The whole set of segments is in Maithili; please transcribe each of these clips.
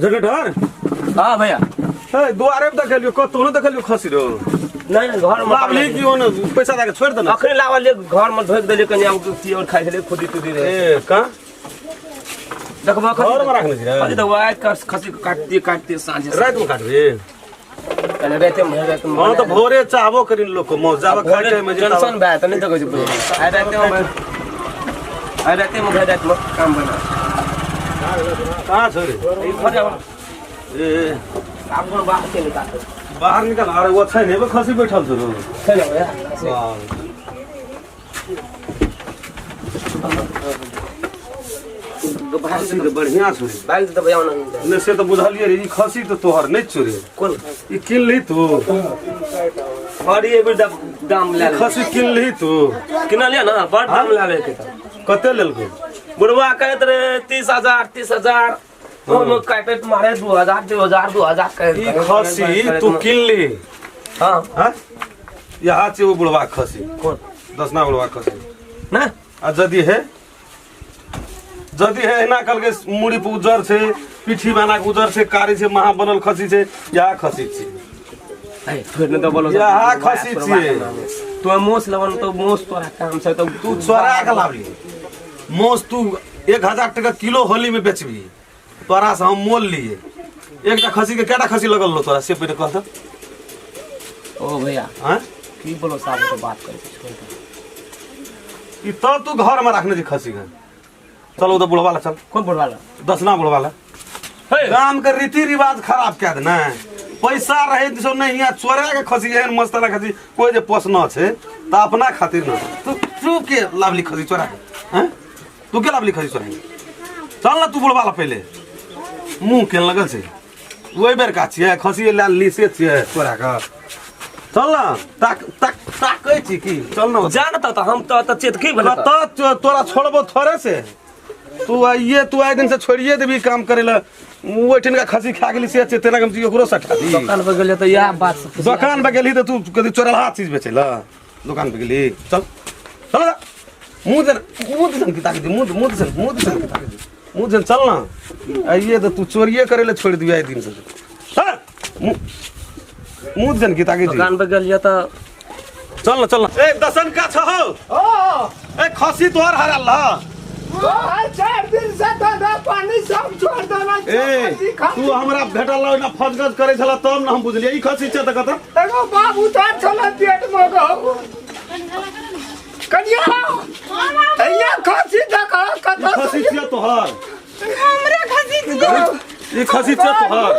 जनरेटर। हाँ भैया। ए दुआरे पे देखलियो, कतौ न देखलियो खसी रो। नहीं नहीं, घर में लावली की ओने पैसा दे के छोड़ देना। अखने लावल ले, घर में ढोक देलियो, कनी आब की और खाइ छलै खुदी तुदी रहे। ए का देखबो खसी। घर में राखने छी रे? खसी देखबो आइ कस खसी काटती काटती साँझे। रात में काटबे? कनी राते में रात में। हां, तो भोरे चाहबो करी लोग को मौज जाबे खाइ टाइम में। टेंशन भए त नहीं देखै छी बुझै। आइ राते में, आइ राते में भए जात में काम बना। कहां छौ रे? ई खा जाओ। ए आब कोन बाहर के निकाल। बाहर निकल। अरे वो छै ने खसी बैठल छौ रो। छै ने भैया? वाह। खसी तऽ बढ़िया छौ रे। भागि तऽ भैया ओना नहीं। नहि से तऽ बुझलियै रे, ई खसी तऽ तोहर नहि छौ रे। कोन? ई किन ली तू? हरी एक बेर दाम ले। ई खसी किन ली तू? किनलियै ना, बड़ दाम लए लेलकै तऽ। कते लेलको? बुढ़वा कहैत रहे 30,000, 30,000, ओहिमे काटैत मारे 2,000, 2,000, 2,000 कहैत। ई खसी तू किन ली? हाँ। हाँ, यहाँ छै ओ बुढ़वा के खसी। कोन? दसना बुढ़वा के खसी। ना। आ यदि हे एना कहलकै, मुड़ी पर उज्जर छै, पीठी बना के उज्जर छै, कारी छै, महा बनल खसी छै। यहाँ खसी छै। ए, थोड़े ने तऽ बोलो। यहाँ खसी छियै। तू मोस लेबन तऽ मोस तोरा काम छै तऽ। तू चोरा के लाबली मोस। तू 1000 टका किलो होली में बेचबी। तोरा से हम मोल लिए एकटा खसी के। केटा खसी लगल रहो तोरा से पहिले कह तऽ। ओ भैया। आँय? की बोलो साहब तो बात करै छै, छोड़ दे। ई तब तू घर में रखने छी खसी के। चल, ओ तऽ बुढ़वा ला चल। कोन बुढ़वा ला? दसना बुढ़वा ला। हे। गाम के रीति रिवाज खराब कए देने। पैसा रहे तो नहीं, यहाँ चोरा के खसी एहन मस्त वाला खसी कोई जे पोसना छै तऽ अपना खातिर न। तू तू के लाभली खसी चोरा के? हैं, तू के लाभली खसी चोरा के? चल ना तू बुढ़वा ला पहिले। मुँह के लगल छै ओहि बेर का छियै खसी लए ली से छियै चोरा के। चल ना, ताक ताक ताकै छी की? चल ना। जा न तऽ हम तऽ चेत की भेलै तऽ? कतऽ तोरा छोड़बो थोड़े से। तू आइए, तू आइ दिन से छोड़िए देबी काम करे ला। ओहिठिन का खसी खा गेली से तेना हम ओकरो सठा दी। दोकान पर गेलियै तऽ इएह बात सब। दोकान पे गेली तऽ तू कथी चोरलहा चीज बेचै ला दोकान पे गेली? चल चल जा। मुँह दे, मुँह दे की ताकि दे, मुँह दे, मुँह दे, मुँह दे की ताकि दे, मुँह दे। चल ना, आइए तऽ तू चोरिए करे ला छोड़ दिबी आइ दिन से। चल, मुँह मुँह दे की ताकि दी। दोकान पर गेलियै तऽ चल ना, चल ना। ए दसन का छहो? ओ। ए खसी तोहर हरल ह? तोहर 4 दिन से धंधा पानी सब छोड़ देना। ए तू हमरा भेटल रहो ना, फजगज करे छला तब ना हम बुझलियै ई खसी छै तऽ कतऽ। एगो बाबू तार छला पेट में गो। कनिया, हैया खसी देख कतऽ। ई खसी छियै तोहर? हमरे खसी छियै। ई खसी छियै तोहर?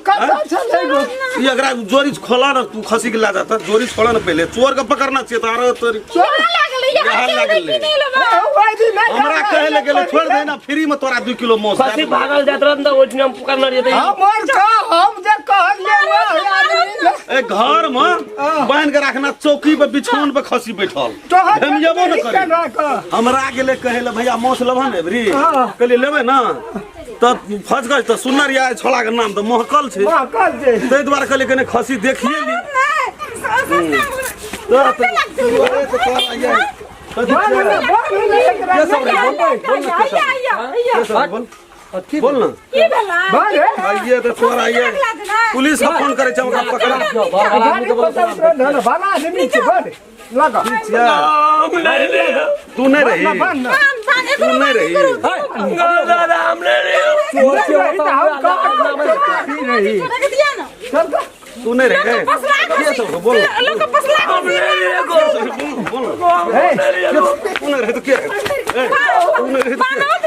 कतऽ छलै गो? ई एकरा जोरी खोला ना तू, खसी के ला जाता। जोरी खोला ना पहले, चोर के पकड़ना चाहिए तारा तोरी। यहाँ लागलै, यहाँ यहाँ चलबै। लागलै। कि नहि लेबै? हमरा कहे ले गेले, छोड़ दे ना, फ्री में तोरा 2 किलो मांस खसी दे देबो। भागल जाइत रहत तऽ ओहिठिना हम पुकारने रहियै तऽ हमर का, हम जे कहलियै वएह आदमी। ए घर में बांध के रखना, चौकी पे बिछौन पे खसी बैठल। तोहर हेमियबो न करे। केना कऽ? हमरा गेले कहे ले, भैया मांस लेबह ने एबरी? हाँ। कहलियै लेबै ना तऽ फसगज तऽ सुनर या छोड़ा के नाम तऽ महकल छै। महकल छै। ताहि दुआरे कहलियै कने खसी देखिए ली। नहि, सस्ता तोरा कते लागतै? अरे तऽ तोरा ये कथी बोल छियै? ने, बोल ने एकरा। के सब रे? बोल, बोल ना, के सब? आइया, आइया। के सब रे? बोल, बोल ना। की भेलै? बोल रे। आइए तऽ तोरा ये पुलिस के फोन करै छै, ओकरा पकड़ा। गाड़ी पकड़ ने, भला आदमी छै, बोल लगा। छियै। तू नहि रही? ना, बान्ह ना। बान्ह, बान्ह, तू एकरो नहि बान्ह, रही? एकरो दादा, हम नहि रहियै। नहीं रही तऽ हम कहाँ रही? रख दिया ना। चल तऽ। तू नहि रही? पसला के सब रे? बोल ना। लोक पसला खसी। बोल, बोल ना। हे, तू नहि रही तऽ के रही? ए, तू नहि रही तऽ के बान्हत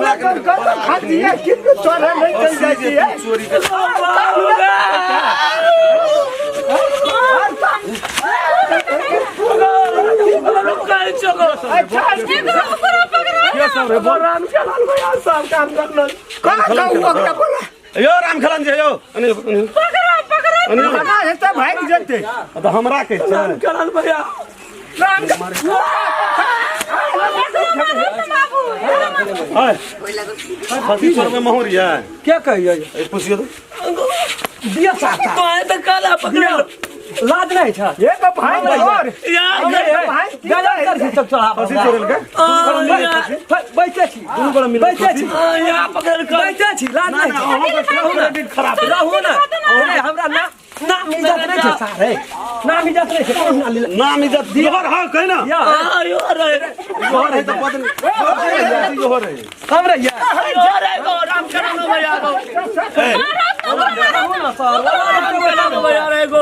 ना खुटा। खसी चोरी चोरी के। एकरो ओकरो पकड़ा। के सब रे? बोल। यो राम खेलन जी, यो अनिल, अनिल। पकड़ा, पकड़ा। अनिल। भागि जेतै। तऽ हमरा कहै छै। चलल भैया। एकरो बान्हत ना बाबू, एकरो बान्हत। हाय, खसी चोर में महुर ये। क्या कहिए? ए पुछियो तो। दिया साता। तो आए तऽ काला पकड़ल। लाज नहीं छ एक भाई और यार भाई की गजब कर छी सब चढ़ा खसी चोरेल के बैठे छी दुनू गोड़ा मिल बैठे छी यहाँ पकड़ कर बैठे छी लाज नहीं छ अहाँके क्रेडिट खराब है। रहू ना अरे हमरा ना नाम इज्जत नहीं छै सारे नाम इज्जत नहीं छै कोनो ना लीला नाम इज्जत जोहर हाँ कहि ना या यो रे जोहर है तऽ बदल जोहर है हम रहिया यो रे गो राम चरण भैया गो रहू ना सर राम चरण भैया रे गो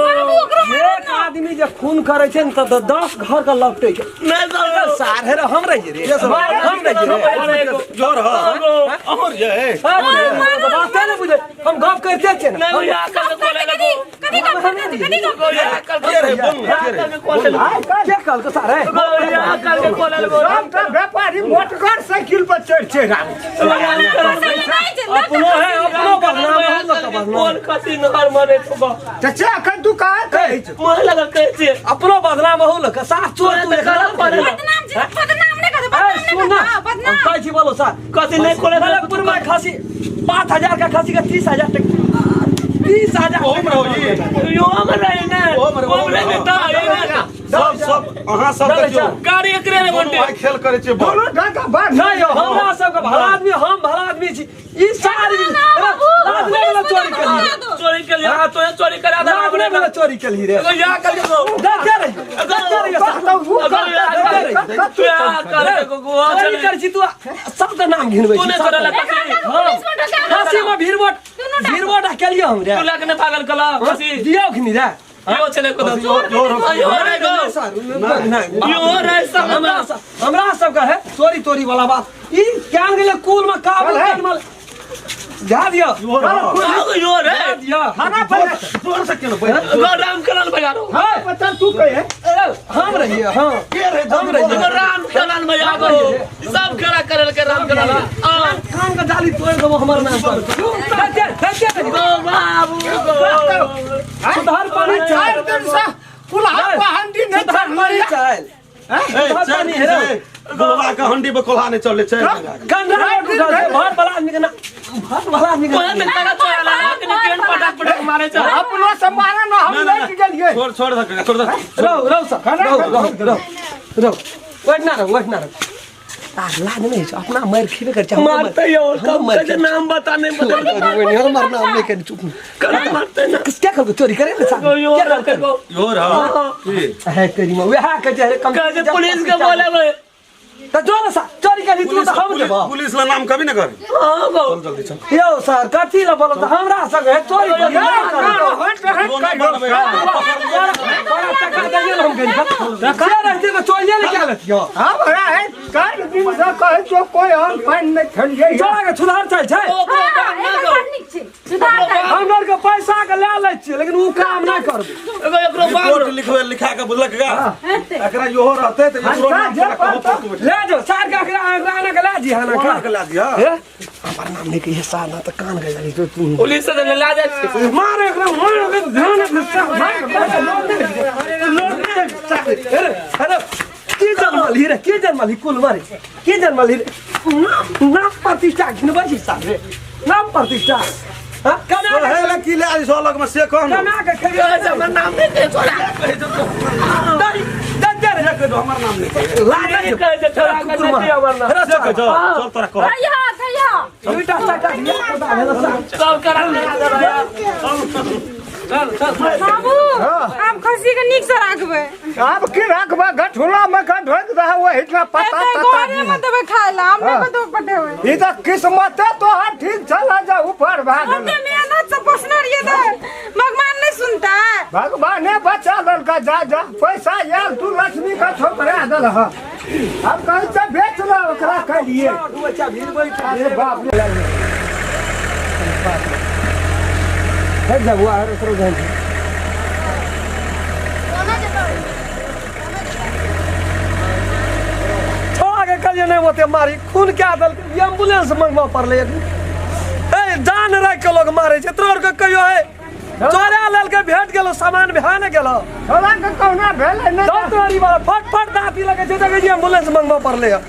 एक आदमी जे खून करे छै ने तऽ 10 घर के लपटे छै नहीं सर सार हे हम रहिए रे हम रहिए रे जोहर हाँ अमर जे है बाते नहीं बुझे हम गप करते छियै ने नहीं भैया कल बोले लगो कथी गप करते छी? कथी गप गो या कल के रे बोल ना, के रे के बोले के कहलको सार हे गो या कल के बोले लगो सब तऽ व्यापारी मोटगर साइकिल पर चढ़ चढ़ आबै छै। नहीं छै, अपनो है अपनो बदनाम हम लोग का बदनाम कोन कथी नहर मरे तो गो चाचा एखन तू कहाँ कहै छौ मोह लगा कहै छै अपनो बदनाम अहू लोग का साफ चोर तू तऽ खराब पड़े बदनाम छी, बदनाम नहि करते, ए बदनाम नहि सुन ना करते, हाँ, हम बदनाम। कहै छी बोलो सर कथी नहीं खोले मलकपुर में खसी 5000 का खसी का 30,000 टक 30,000 ओम रहो जी यो हम रहे ने ओम रे, ओम ओम रे। रे बेटा ये ने सब सब अहाँ सब देखियौ गाड़ी एकरे रे दुनू बंटे भाई खेल करै छियै बड़ दोनो ढंग बाढ़ नहीं यौ हमरा सबके भला आदमी हम भला आदमी छी ई सारी ना, बाबू, लाजने वाला चोरी पुलिस में केलही धरा दो। चोरी के लिए तो चोरी करा दे लाजने वाला चोरी केलही रे गो या कल गो देखते रहियो देखते रहियो तऽ उ या कल गो गो चोरी करै छी तू सब तऽ नाम घिनबै तू छी ने सब चोरा तऽ। लगा एकरा तऽ पुलिस में ढका दो। खसी में भीड़ दुनू भीड़ केलियो हम रे तू लग ने पागल कला खसी दियौ खनी रे यो चले को जोर जोर हो। यो रे गो नहीं सर नहीं यो रे सब हमरा हमरा सबके है चोरी तोरी वाला बात ई क्यान गेलै कुल में काबू चल है। कान में जा दियो जोर हो। यो रे जा दियो खाना पर जोर से केना बैठ गो राम कलन भैया रो हां बच्चा तू कहे हम रहिए हां के रे हम रहिए गो राम कलन भैया गो सब खड़ा करल के राम कलन आ कान के जाली तोड़ देबो हमर नाम पर देखते देखते गो बाबू गो सुधार पानी चार चाल दिन से कुल्हा पहंडी नहीं सुधार पानी चढ़ल चाल ए सुधार चल पानी है गोलवा के हंडी पे कोल्हा नहीं चले चल गंगा रोड उठल छै भर वाला आदमी के ना भर वाला आदमी के कोई ना में करा चोरा लगा के केन पटक पटक मारे चल अपनो से मारे न हम लैट गेलियै छोड़ छोड़ दे छोड़ दे रहो रहो सर रहो रहो रहो रहो बैठना रहो बैठना रहो आ लाज नहीं छै अपना मार खेबे कर छै मारते यो कम से नाम बता नहीं बता हमर नाम नहीं कर चुप करा मारते ना क्या कर चोरी करे ना साहब गो यो क्या रे कर गो जोर हो की है तेरी मां वह के जे कम कहे पुलिस के बोले बे त जो ना सा चोरी कर तू त हम पुलिस देबो पुलिस ला नाम कभी ना कर हां गो चल जल्दी चल यौ सर कथी ला बोलो त हमरा संग है चोरी कर ना हट हट वो ना बनबै बड़ा टका दैयो हम गई के रहते त चोरिए ले क्या लतियो हमरा है चार दिन से कहै छौ कोई हम पानि नहीं खेलियै चोरा के सुधार चल छै ओकरो हाँ, बाप ना एकर गो बड़ नीक छै। सुधार चाही। हम आर के पैसा के ले लै छियै लेकिन उ काम नहि करबै एगो एकरो बाप रिपोर्ट लिखवे लिखा के बुझलक का हेतै। एकरा इहो रहते त एकरो नाम जे तोरा कहबो पड़तौ। तू ले जो सार के एकरा एकरा के ले जी हाना कोना का के ला दिया हे हमर नाम नहि कहिए सार ना त कान गई जाली तो तू पुलिस से ले जा छै मार एकरा मार एकरा ध्यान से मार अरे अरे के जन्मल ही रे के जन्मल ही कुल मारे के जन्मल ही रे नाम प्रतिष्ठा घिनबै छी सार रे नाम प्रतिष्ठा हां कना हे ला की ले आई सो लग में से कह न कना के खेबे हमर नाम नहीं कहे छोड़ा दरी दर से कह दो हमर नाम नहीं कहे। लाज नहीं कहे जे छोड़ा के नहीं हमर नाम से कह चल चल तोरा कह थैया, थैया। दुईटा चारिटा धिया पुता भेल सार सब करा ले चल चल बाबू, आब खस्सी के नीक से राखबै। आब की राखबा गठुला में का ढोक दहा ओहि ठाम पता एतै तता घरे में देबै खाय ला, हम नहि कतौ पठेबै। ई तऽ किस्मते तोहर ठीक चल जा ऊपर भए ओते गेल मेहनत से पोसने रहियै तऽ भगवान नहि सुनतै। भगवाने बचा लेलका जा जा पैसा आयल तू लक्ष्मी का ठोकरा देलह हम कहै छै बेच ले ओकरा कहलिए अरे बाप रे हट जा बुआ ओकरो ध्यान दे। छोड़ा के कहलिए नहीं ओते मारी खून क्या दल एम्बुलेंस मंगवा पड़ले ए जान राख के लोग मारे छै तोरा के कहियो है चोरा लेल के भेट गेलो सामान भए ने गेलो छोड़ा के कहुना भेलै नहि दौड़ तोरी वाला फट फट दाँती लगे छै देखै छी एम्बुलेंस मंगवा पड़ले है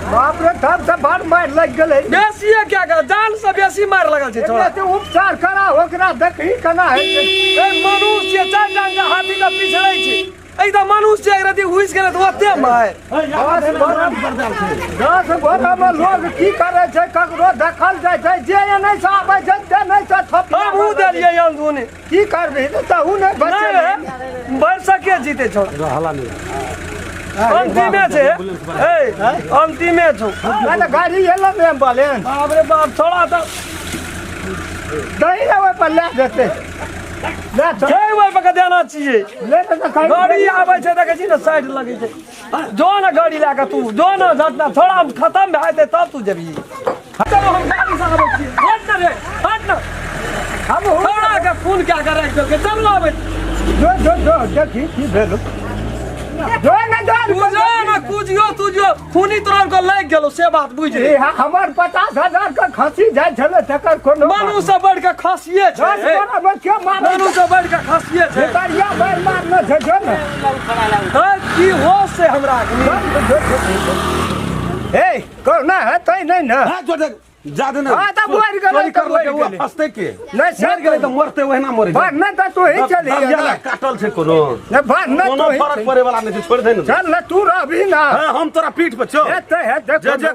बाप रे तब से बड़ मारि लागि गेलै। बेसिए क्या कर जान से बेसी मार लगल छै छोड़ा। एते उपचार करा ओकरा, देखही केना हेतै। ए मनुष्य चारि टांग के हाथी के पिछड़ै छै, एहि तऽ मनुष्य एक रति घुसि गेलै तऽ ओते मारि। 10 बोरामे लोग की करै छै ककरो देखल जाइ छै, जे एने से आबै छै तेने से थपिया। हमहूँ देलियै अंधुनी। की करबही तहू नहि बचल नहि बढ़ सके जीते छोड़ा। हला नहि। अंतिमे छै, ए अंतिमे छौ। नहि तऽ गाड़ी एलो ने एम्बुलेंस। बाप रे बाप, छोड़ा तऽ दही ने ओहि पर लए जेतै, लए चल। छै ओहि पर के देना छियै। ले तऽ खाली गाड़ी आबै छै, देखै छी ने साइड लगै छै। जो ने गाड़ी लए कऽ तू जो ने झटना, छोड़ा हम खतम भए जेतै तब तू जेबही। चलो हम गाड़ी से आबै छी। हट ने रे, हट ने। हम छोड़ा के खून क्या के राखि देलकै। चलू आबै छी। जो जो जो, देखी की भेलो, जो ने जो। तू जो ने कुजियो, तू जो खूनी तोरा के लागि गेलो से बात बुझ। ई हमर 50,000 के खसी जाइ छलै तकर कोनो मनु से बढ़ के खसिए छै। 10 बोरा मे के मारै? मनु से बढ़ के खसिए छै। भितरिया मारि मारने छै, जो ने। है, की होश छै हमरा अखनी। हे कहुना हेतै नहि ने? हाँ, जो देख, जा दे ना। हाँ, तऽ मरि गेलै, चोरी तऽ करलकै, मरि ओ गेलै। फसतै के? नहि से मरि गेलै तऽ मरतै, ओहिना मरै छै। भर नहि तऽ तू ही चलि दबिया काटल छै कोनो। नहि भर नहि कोनो तू ही फरक चलि। पड़े वाला नहि छै, छोड़ि दे ने। चल ने, तू रहबही ना। हाँ, हम तोरा पीठ पर छौ। हेतै हेतै। जे जे।